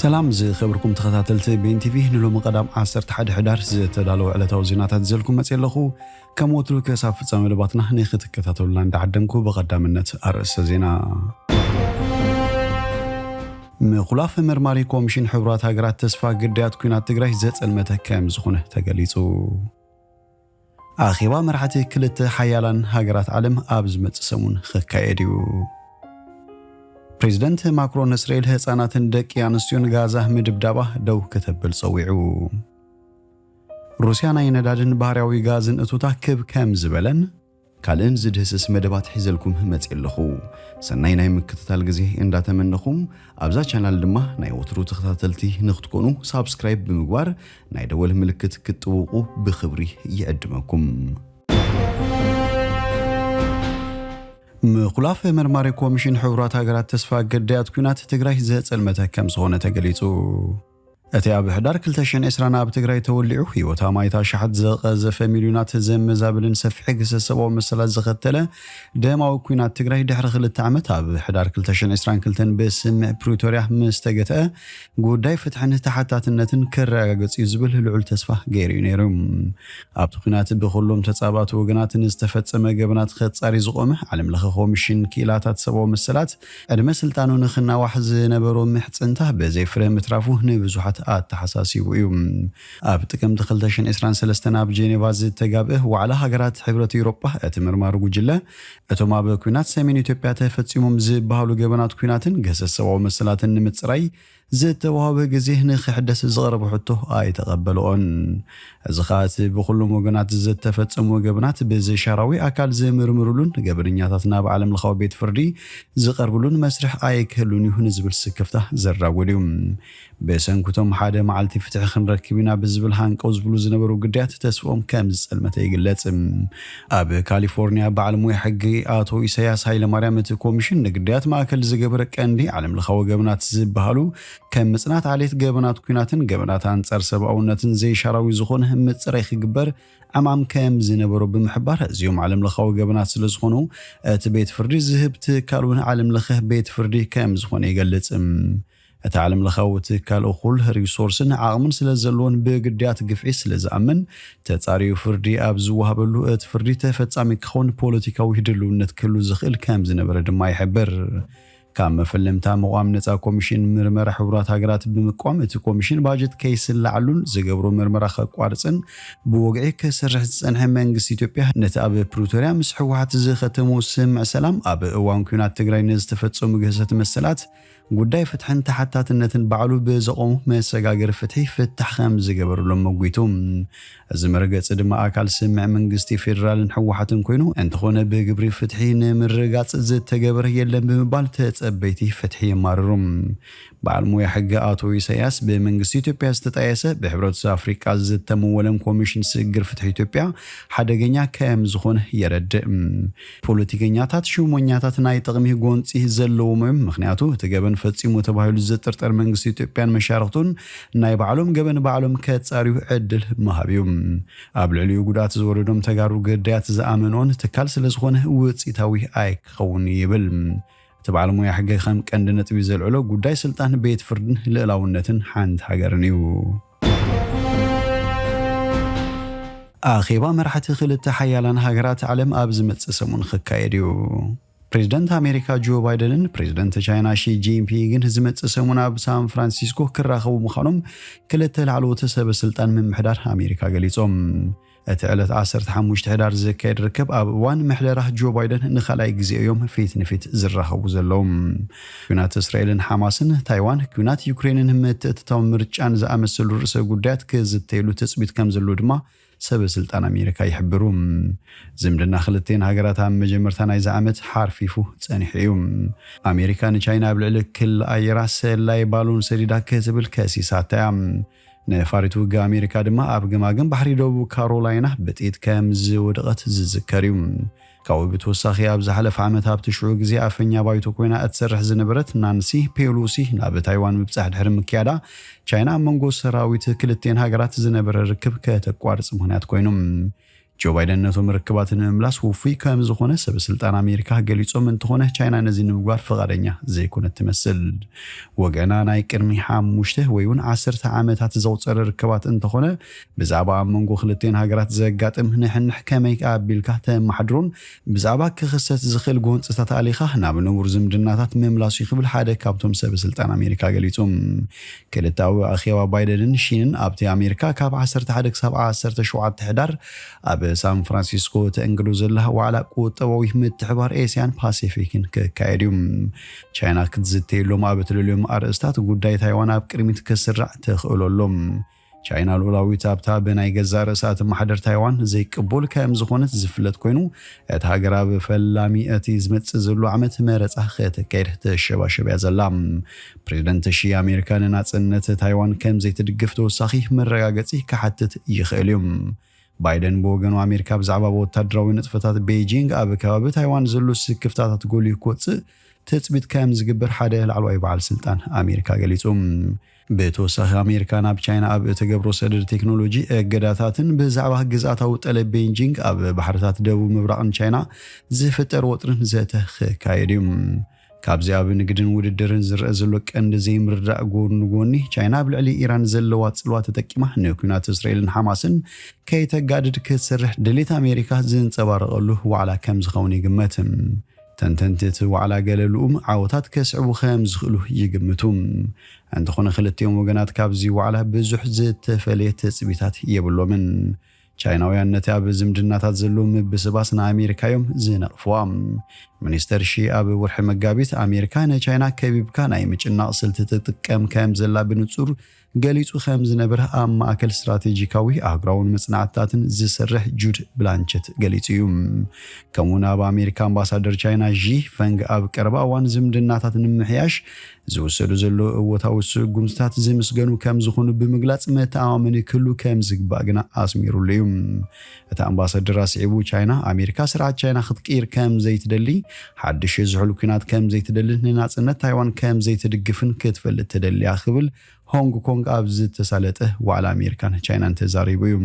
ሰላም ዝኸበርኩም ተኸታተልቲ ቤን ቲቪ፣ ንሎሚ ቀዳም ዓሰርተ ሓደ ሕዳር ዝተዳለወ ዕለታዊ ዜናታት ዘልኩም መጽእ ኣለኹ። ከም ወትሩ ክሳብ ፍጻመ መደባትና ንክትከታተሉና እንዳዓደምኩ ብቐዳምነት ኣርእስተ ዜና። ምኹላፍ መርማሪ ኮሚሽን ሕቡራት ሃገራት ተስፋ ግዳያት ኲናት ትግራይ ዘጸልመተ ከም ዝኾነ ተገሊጹ። ኣኼባ መራሕቲ ክልተ ሓያላን ሃገራት ዓለም ኣብ ዝመጽእ ሰሙን ክካየድ እዩ። ፕሬዚደንት ማክሮን እስራኤል ህጻናትን ደቂ ኣንስትዮን ጋዛ ምድብዳባ ደው ከተብል ጸዊዑ። ሩስያ ናይ ነዳድን ባህርያዊ ጋዝን እቶታ ክብ ከም ዝበለን ካልእን ዝድህስስ መደባት ሒዘልኩም መጽእ ኣለኹ። ሰናይ ናይ ምክትታል ግዜ እንዳተመነኹም ኣብዛ ቻናል ድማ ናይ ወትሩ ተኸታተልቲ ንክትኮኑ ሳብስክራይብ ብምግባር ናይ ደወል ምልክት ክትጥውቁ ብኽብሪ ይዕድመኩም። ምኹላፍ መርማሪ ኮሚሽን ሕቡራት ሃገራት ተስፋ ግዳያት ኲናት ትግራይ ዘጸልመተ ከም ዝኾነ ተገሊጹ። እቲ ኣብ ሕዳር ክልተ ሽሕን ዕስራን ኣብ ትግራይ ተወሊዑ ህይወት ኣማኢት ኣሽሓት ዘቐዘፈ ሚልዮናት ዘመዛብልን ሰፊሕ ግህሰት ሰብኣዊ መሰላት ዘኸተለ ደማዊ ኲናት ትግራይ ድሕሪ ክልተ ዓመት ኣብ ሕዳር ክልተ ሽሕን ዕስራን ክልተን ብስምምዕ ፕሪቶርያ ምስ ተገትአ ጉዳይ ፍትሕን ተሓታትነትን ክረጋገጽ እዩ ዝብል ልዑል ተስፋ ገይሩ እዩ ነይሩ። ኣብቲ ኲናት ብኹሎም ተጻባእቲ ወገናት ንዝተፈጸመ ገበናት ከጻሪ ዝቖመ ዓለም ለኸ ኮሚሽን ክኢላታት ሰብኣዊ መሰላት ዕድመ ስልጣኑ ንኽናዋሕ ዝነበሮ ምሕጽንታ ብዘይ ፍረ ምትራፉ ንብዙሓት ኣተሓሳሲቡ እዩ። ኣብ ጥቅምቲ ክልተ ሽሕን ዕስራን ሰለስተን ኣብ ጄኔቫ ዝተጋብአ ዋዕላ ሃገራት ሕብረት ኤውሮጳ እቲ መርማሪ ጉጅለ እቶም ኣብ ኲናት ሰሜን ኢትዮጵያ ተፈጺሞም ዝበሃሉ ገበናት ኲናትን ግህሰት ሰብኣዊ መሰላትን ንምጽራይ ዝተዋህበ ግዜ ንኽሕደስ ዝቐረበ ሕቶ ኣይተቐበልኦን። እዚ ኸኣ እቲ ብኹሎም ወገናት ዝተፈጸሙ ገበናት ብዝሻራዊ ኣካል ዝምርምሩሉን ገበነኛታት ናብ ዓለም ለኻዊ ቤት ፍርዲ ዝቐርብሉን መስርሕ ኣይክህሉን እዩ ንዝብል ስክፍታ ዘራጉድ እዩ። ብሰንኩቶም ሓደ መዓልቲ ፍትሒ ክንረክብ ኢና ብዝብል ሃንቀው ዝብሉ ዝነበሩ ግዳያት ተስፍኦም ከም ዝጸልመተ ይግለጽ። ኣብ ካሊፎርኒያ በዓል ሞያ ሕጊ ኣቶ ኢሳያስ ሃይለማርያም እቲ ኮሚሽን ንግዳያት ማእከል ዝገበረ ቀንዲ ዓለም ለኻዊ ገበናት ዝበሃሉ ከም ምጽናት ዓሌት፣ ገበናት ኲናትን ገበናት ኣንጻር ሰብኣውነትን ዘይሻራዊ ዝኾነ ምጽራይ ክግበር ዕማም ከም ዝነበሮ ብምሕባር እዚኦም ዓለም ለኻዊ ገበናት ስለ ዝኾኑ እቲ ቤት ፍርዲ ዝህብ ትካል እውን ዓለም ለኸ ቤት ፍርዲ ከም ዝኾነ ይገልጽ። እቲ ዓለም ለኻዊ ትካል እኹል ሪሶርስን ዓቕምን ስለ ዘለዎን ብግዳያት ግፍዒ ስለ ዝኣምን ተጻሪዩ ፍርዲ ኣብ ዝወሃበሉ እቲ ፍርዲ ተፈጻሚ ክኸውን ፖለቲካዊ ድልውነት ክህሉ ዝኽእል ከም ዝነበረ ድማ ይሕብር። ካብ መፈለምታ ምቋም ነጻ ኮሚሽን ምርመራ ሕቡራት ሃገራት ብምቋም እቲ ኮሚሽን ባጀት ከይስላዓሉን ዝገብሮ ምርመራ ከቋርጽን ብወግዒ ክሰርሕ ዝጸንሐ መንግስቲ ኢትዮጵያ ነቲ ኣብ ፕሪቶርያ ምስ ህወሓት ዝኸተሞ ስምምዕ ሰላም ኣብ እዋን ኲናት ትግራይ ንዝተፈጸሙ ግህሰት መሰላት ጉዳይ ፍትሕን ተሓታትነትን ባዕሉ ብዘቖሙ መሰጋገሪ ፍትሒ ፍታሕ ከም ዝገበረሎም መጒቱ። እዚ መርገጺ ድማ ኣካል ስምምዕ መንግስቲ ፌደራልን ህወሓትን ኮይኑ እንተኾነ ብግብሪ ፍትሒ ንምርጋጽ ዝተገበረ የለን ብምባል ተጸበይቲ ፍትሒ የማርሩ። በዓል ሞያ ሕጊ ኣቶ ኢሳያስ ብመንግስቲ ኢትዮጵያ ዝተጣየሰ ብሕብረት ኣፍሪቃ ዝተመወለን ኮሚሽን ስግግር ፍትሒ ኢትዮጵያ ሓደገኛ ከም ዝኾነ የረድእ። ፖለቲከኛታት ሽሞኛታት ናይ ጥቕሚ ጎንፂ ዘለዎም እዮም፣ ምኽንያቱ እቲ ገበን ፈፂሙ ተባሂሉ ዝጥርጠር መንግስቲ ኢትዮጵያን መሻርክቱን ናይ ባዕሎም ገበን ባዕሎም ከፃርዩ ዕድል ምሃብ እዩ። ኣብ ልዕሊኡ ጉድኣት ዝወረዶም ተጋሩ ግዳያት ዝኣመንኦን ትካል ስለ ዝኾነ ውፅኢታዊ ኣይክኸውን ይብል። እቲ በዓል ሞያ ሕጊ ከም ቀንዲ ነጥቢ ዘልዕሎ ጉዳይ ስልጣን ቤት ፍርድን ልእላውነትን ሓንቲ ሃገርን እዩ። ኣኼባ መራሕቲ ክልተ ሓያላን ሃገራት ዓለም ኣብ ዝመጽእ ሰሙን ክካየድ እዩ። ፕሬዚደንት ኣሜሪካ ጆ ባይደንን ፕሬዚደንት ቻይና ሺ ጂንፒንግን ዝመጽእ ሰሙን ኣብ ሳን ፍራንሲስኮ ክራኸቡ ምዃኖም ክልተ ላዕለዎት ሰበ ስልጣን ምምሕዳር ኣሜሪካ ገሊጾም። እቲ ዕለት ዓሰርተ ሓሙሽተ ሕዳር ዝካየድ ርክብ ኣብ እዋን ምሕደራ ጆ ባይደን ንኻልኣይ ግዜ እዮም ፊት ንፊት ዝራኸቡ ዘለዉ። ኲናት እስራኤልን ሓማስን፣ ታይዋን፣ ኲናት ዩክሬንን ምትእትታው ምርጫን ዝኣመሰሉ ርእሰ ጉዳያት ክዝተየሉ ትጽቢት ከም ዘሎ ድማ ሰበ ስልጣን ኣሜሪካ ይሕብሩ። ዝምድና ክልቴን ሃገራት ኣብ መጀመርታ ናይዚ ዓመት ሓርፊፉ ጸኒሑ እዩ። ኣሜሪካ ንቻይና ኣብ ልዕሊ ክሊ ኣየራ ሰላይ ባሎን ሰዲዳ ክትብል ከሲሳታ እያ። ነፋሪት ውግእ ኣሜሪካ ድማ ኣብ ገማግም ባሕሪ ደቡብ ካሮላይና ብጥይት ከም ዝወደቐት ዝዝከር እዩ። ካብኡ ብተወሳኺ ኣብ ዝሓለፈ ዓመት ኣብቲ ሽዑ ግዜ ኣፈኛ ባይቶ ኮይና እትሰርሕ ዝነበረት ናንሲ ፔሎሲ ናብ ታይዋን ምብጻሕ ድሕሪ ምክያዳ ቻይና ኣብ መንጎ ሰራዊት ክልቴን ሃገራት ዝነበረ ርክብ ከተቋርጽ ምኽንያት ኮይኑ። ጆ ባይደን ነቶም ርክባት ንምምላስ ውፉይ ከም ዝኾነ ሰብ ስልጣን ኣሜሪካ ገሊጾም እንተኾነ፣ ቻይና ነዚ ንምግባር ፍቓደኛ ዘይኮነት ትመስል። ወገና ናይ ቅድሚ ሓሙሽተ ወይ እውን ዓሰርተ ዓመታት ዘቑጸረ ርክባት እንተኾነ፣ ብዛዕባ ኣብ መንጎ ክልቲኤን ሃገራት ዘጋጥም ንሕንሕ ከመይ ኣቢልካ ተመሓድሮን ብዛዕባ ክኽሰት ዝኽእል ጎንጽታት ኣሊኻ ናብ ንቡር ዝምድናታት ምምላሱ እዩ ክብል ሓደ ካብቶም ሰብ ስልጣን ኣሜሪካ ገሊጹ። ክልተኣዊ ኣኼባ ባይደንን ሺንን ኣብቲ ኣሜሪካ ካብ ዓሰርተ ሓደ ክሳብ ዓሰርተ ሸውዓተ ሕዳር ኣብ ሳን ፍራንሲስኮ ተእንግዶ ዘላ ዋዕላ ቁጠባዊ ምትሕባር ኤስያን ፓሲፊክን ክካየድ እዩ። ቻይና ክትዝተየሎም ኣብ እትደልዮም ኣርእስታት ጉዳይ ታይዋን ኣብ ቅድሚት ክስራዕ ተኽእሎ ኣሎ። ቻይና ልኡላዊት ኣብታ ብናይ ገዛእ ርእሳ እትመሓደር ታይዋን ዘይቅቡል ከም ዝኾነት ዝፍለጥ ኮይኑ፣ እታ ሃገር ኣብ ፈላሚ እቲ ዝመጽእ ዘሎ ዓመት መረጻ ከተካይድ ተሸባሸብ እያ ዘላ። ፕሬዚደንት ሺ ኣሜሪካ ንናጽነት ታይዋን ከም ዘይትድግፍ ተወሳኺ መረጋገጺ ክሓትት ይኽእል እዩ። ባይደን ብወገኑ ኣሜሪካ ብዛዕባ ወታደራዊ ንጥፈታት ቤይጂንግ ኣብ ከባቢ ታይዋን ዘሎ ስክፍታታት ጎሊሁ ክወጽእ ትጽቢት ከም ዝግበር ሓደ ላዕለዋይ በዓል ስልጣን ኣሜሪካ ገሊጹ። ብተወሳኺ ኣሜሪካ ናብ ቻይና ኣብ እትገብሮ ሰደድ ቴክኖሎጂ እገዳታትን ብዛዕባ ግዝኣታዊ ጠለብ ቤይጂንግ ኣብ ባሕርታት ደቡብ ምብራቕን ቻይና ዝፍጠር ወጥርን ዘተ ክካየድ እዩ። ካብዚ ኣብ ንግድን ውድድርን ዝረአ ዘሎ ቀንዲ ዘይምርዳእ ጎኒ ንጎኒ፣ ቻይና ኣብ ልዕሊ ኢራን ዘለዋ ጽልዋ ተጠቂማ ንኲናት እስራኤልን ሓማስን ከይተጋድድ ክትሰርሕ ድሌት ኣሜሪካ ዝንጸባረቐሉ ዋዕላ ከም ዝኸውን ይግመት። ተንተንቲ እቲ ዋዕላ ገለ ልኡም ዓወታት ከስዕቡ ከም ዝኽእሉ ይግምቱ። እንተኾነ ክልቲኦም ወገናት ካብዚ ዋዕላ ብዙሕ ዝተፈለየ ትጽቢታት የብሎምን። ቻይናውያን ነቲ ኣብ ዝምድናታት ዘሎ ምብስባስ ንኣሜሪካ እዮም ዝነቕፍዋ። ሚኒስተር ሺ ኣብ ወርሒ መጋቢት ኣሜሪካ ንቻይና ከቢብካ ናይ ምጭናቕ ስልቲ ትጥቀም ከም ዘላ ብንጹር ገሊጹ ከም ዝነበረ ኣብ ማእከል ስትራቴጂካዊ ኣህጉራውን መጽናዕትታትን ዝሰርሕ ጁድ ብላንቸት ገሊጹ እዩ። ከምኡውን ኣብ ኣሜሪካ ኣምባሳደር ቻይና ዢ ፈንግ ኣብ ቀረባ እዋን ዝምድናታት ንምሕያሽ ዝውሰዱ ዘለዉ እወታዊ ስጉምትታት ዝምስገኑ ከም ዝኾኑ ብምግላጽ፣ መተኣማመኒ ክህሉ ከም ዝግባእ ግና ኣስሚሩሉ እዩ። እቲ ኣምባሳደር ኣስዒቡ፣ ቻይና ኣሜሪካ ስርዓት ቻይና ክትቅይር ከም ዘይትደሊ፣ ሓድሽ ዝሑል ኲናት ከም ዘይትደልን ንናጽነት ታይዋን ከም ዘይትድግፍን ክትፈልጥ ትደሊ እያ ክብል ሆንግ ኮንግ ኣብ ዝተሳለጠ ዋዕላ ኣሜሪካን ቻይናን ተዛሪቡ እዩ።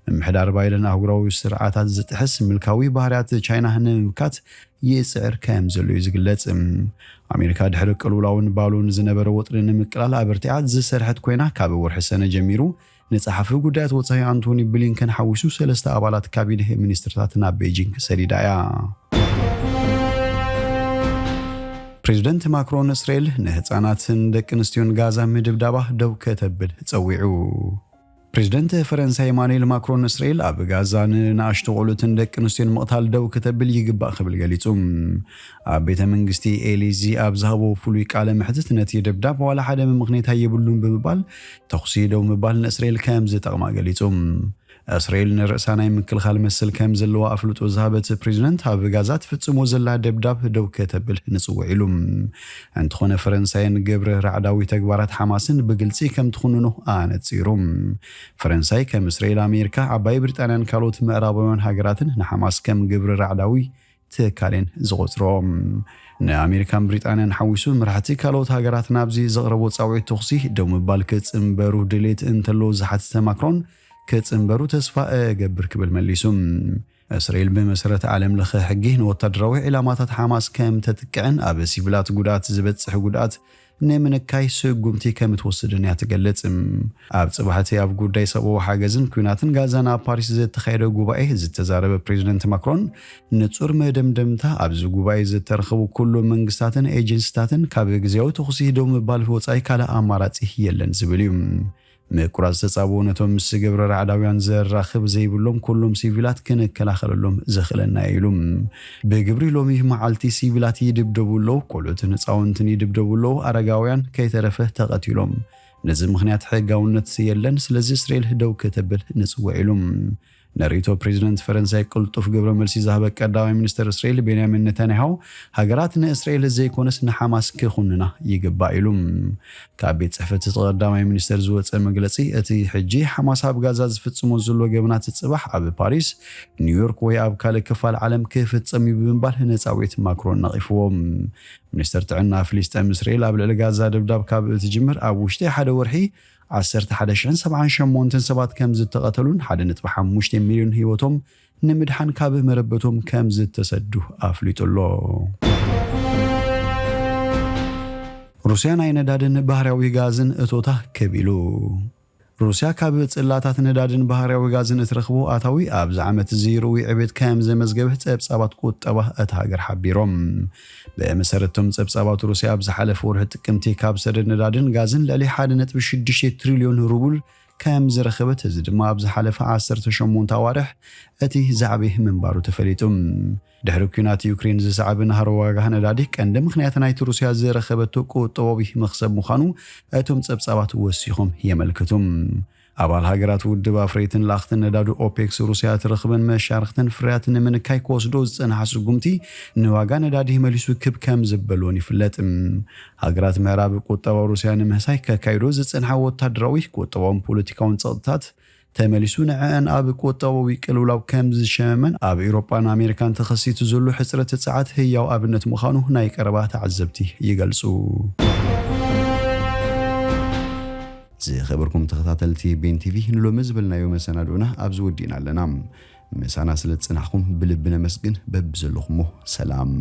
ምምሕዳር ባይደን ኣህጉራዊ ስርዓታት ዝጥሕስ ምልካዊ ባህርያት ቻይና ንምምካት ይጽዕር ከም ዘሎ እዩ ዝግለጽ። ኣሜሪካ ድሕሪ ቅልውላውን ባሉን ዝነበረ ወጥሪ ንምቅላል ኣበርቲዓ ዝሰርሐት ኮይና፣ ካብ ወርሒ ሰነ ጀሚሩ ንጸሓፊ ጉዳያት ወጻኢ ኣንቶኒ ብሊንከን ሓዊሱ ሰለስተ ኣባላት ካቢነ ሚኒስትርታት ናብ ቤጂንግ ሰዲዳ እያ። ፕሬዚደንት ማክሮን እስራኤል ንህፃናትን ደቂ ኣንስትዮን ጋዛ ምድብዳባ ደው ከተብል ጸዊዑ። ፕሬዚደንት ፈረንሳይ ኢማኑኤል ማክሮን እስራኤል ኣብ ጋዛ ንንኣሽቱ ቆልዑትን ደቂ ኣንስትዮን ምቕታል ደው ከተብል ይግባእ ክብል ገሊጹ። ኣብ ቤተ መንግስቲ ኤሊዚ ኣብ ዝሃቦ ፍሉይ ቃለ መሕትት ነቲ ደብዳብ ዋላ ሓደ ምምኽኔታ የብሉን ብምባል ተኹሲ ደው ምባል ንእስራኤል ከም ዝጠቕማ ገሊጹ። እስራኤል ንርእሳ ናይ ምክልኻል መሰል ከም ዘለዋ ኣፍልጦ ዝሃበት ፕሬዚደንት ኣብ ጋዛ ትፍጽሞ ዘላ ደብዳብ ደው ከተብል ንጽውዕ ኢሉ። እንተኾነ ፈረንሳይን ግብረ ራዕዳዊ ተግባራት ሓማስን ብግልጺ ከም ትኹንኖ ኣነጺሩ። ፈረንሳይ ከም እስራኤል፣ ኣሜሪካ፣ ዓባይ ብሪጣንያን ካልኦት ምዕራባውያን ሃገራትን ንሓማስ ከም ግብረ ራዕዳዊ ትካል እየን ዝቖጽርኦ። ንኣሜሪካን ብሪጣንያን ሓዊሱ መራሕቲ ካልኦት ሃገራት ናብዚ ዘቕረቦ ጻውዒት ተኹሲ ደው ምባል ክጽንበሩ ድሌት እንተሎ ዝሓተተ ማክሮን፣ ክጽንበሩ ተስፋ እገብር ክብል መሊሱ። እስራኤል ብመሰረት ዓለም ለኸ ሕጊ ንወታደራዊ ዒላማታት ሓማስ ከም ተጥቅዕን ኣብ ሲቪላት ጉድኣት ዝበጽሕ ጉድኣት ንምንካይ ስጉምቲ ከም ትወስድን እያ ትገልጽ። ኣብ ጽባሕቲ ኣብ ጉዳይ ሰብኣዊ ሓገዝን ኲናትን ጋዛን ኣብ ፓሪስ ዝተኻየደ ጉባኤ ዝተዛረበ ፕሬዚደንት ማክሮን፣ ንጹር መደምደምታ ኣብዚ ጉባኤ ዝተረኸቡ ኩሎም መንግስታትን ኤጀንሲታትን ካብ ግዜያዊ ተኹሲ ደው ምባል ወጻኢ ካልእ ኣማራጺ የለን ዝብል እዩ። ምቁራጽ ተጻብኦ ነቶም ምስ ግብረ ራዕዳውያን ዘራኽብ ዘይብሎም ኩሎም ሲቪላት ክንከላኸለሎም ዘኽእለና እዩ ኢሉ። ብግብሪ ሎሚ መዓልቲ ሲቪላት ይድብደቡ ኣለዉ፣ ቆልዑትን ህጻውንትን ይድብደቡ ኣለዉ፣ ኣረጋውያን ከይተረፈ ተቐቲሎም። ነዚ ምኽንያት ሕጋውነት የለን፣ ስለዚ እስራኤል ደው ከተብል ንጽውዕ ኢሉ። ንርእይቶ ፕሬዚደንት ፈረንሳይ ቅልጡፍ ግብረ መልሲ ዝሃበ ቀዳማይ ሚኒስተር እስራኤል ቤንያሚን ነታንያሁ፣ ሃገራት ንእስራኤል ዘይኮነስ ንሓማስ ክኹንና ይግባእ ኢሉ። ካብ ቤት ጽሕፈት እቲ ቀዳማይ ሚኒስተር ዝወጸ መግለጺ፣ እቲ ሕጂ ሓማስ ኣብ ጋዛ ዝፍጽሞ ዘሎ ገበናት ጽባሕ ኣብ ፓሪስ፣ ኒውዮርክ ወይ ኣብ ካልእ ክፋል ዓለም ክፍጸም እዩ ብምባል ንጻውዒት ማክሮን ነቒፍዎ። ሚኒስተር ጥዕና ፍልስጤም እስራኤል ኣብ ልዕሊ ጋዛ ደብዳብ ካብ እትጅምር ኣብ ውሽጢ ሓደ ወርሒ ዓሰርተ ሓደ ሽሕን ሰብዓን ሸሞንተን ሰባት ከም ዝተቐተሉን ሓደ ነጥቢ ሓሙሽተ ሚልዮን ህይወቶም ንምድሓን ካብ መረበቶም ከም ዝተሰዱ ኣፍሊጡ ኣሎ። ሩስያ ናይ ነዳድን ባህርያዊ ጋዝን እቶታ ክብ ኢሉ። ሩስያ ካብ ጽላታት ነዳድን ባህርያዊ ጋዝን እትረኽቦ ኣታዊ ኣብዚ ዓመት እዚ ርኡይ ዕቤት ከም ዘመዝገበ ጸብጻባት ቁጠባ እታ ሃገር ሓቢሮም። ብመሰረቶም ጸብጻባት ሩስያ ኣብ ዝሓለፈ ወርሒ ጥቅምቲ ካብ ሰደድ ነዳድን ጋዝን ልዕሊ ሓደ ነጥቢ ሽዱሽተ ትሪልዮን ሩብል ከም ዝረኸበት፣ እዚ ድማ ኣብ ዝሓለፈ ዓሰርተ ሸሞንተ ኣዋርሕ እቲ ዝዓበየ ምንባሩ ተፈሊጡ። ድሕሪ ኲናት ዩክሬን ዝሰዓበ ናህሪ ዋጋ ነዳዲ ቀንዲ ምኽንያት ናይቲ ሩስያ ዝረኸበቶ ቁጠባዊ መኽሰብ ምዃኑ እቶም ጸብጻባት ወሲኾም የመልክቱ። ኣባል ሃገራት ውድብ ኣፍረይትን ለኣኽትን ነዳዲ ኦፔክስ ሩስያ ትረኽበን መሻርኽተን ፍርያት ንምንካይ ክወስዶ ዝጸንሓ ስጉምቲ ንዋጋ ነዳዲ መሊሱ ክብ ከም ዘበልዎን ይፍለጥ። ሃገራት ምዕራብ ቁጠባ ሩስያ ንምህሳይ ከካይዶ ዝጸንሓ ወታደራዊ፣ ቁጠባውን ፖለቲካውን ጸቕጥታት ተመሊሱ ንዕአን ኣብ ቁጠባዊ ቅልውላው ከም ዝሸመመን ኣብ ኤውሮጳን ኣሜሪካን ተኸሲቱ ዘሎ ሕጽረት ጸዓት ህያው ኣብነት ምዃኑ ናይ ቀረባ ተዓዘብቲ ይገልጹ። ዝኸበርኩም ተኸታተልቲ ቤን ቲቪ፣ ንሎሚ ዝበልናዮ መሰናድኦና ኣብዚ ወዲእና ኣለና። ምሳና ስለ ዝጸናሕኩም ብልቢ ነመስግን። በብዘለኹሞ ሰላም።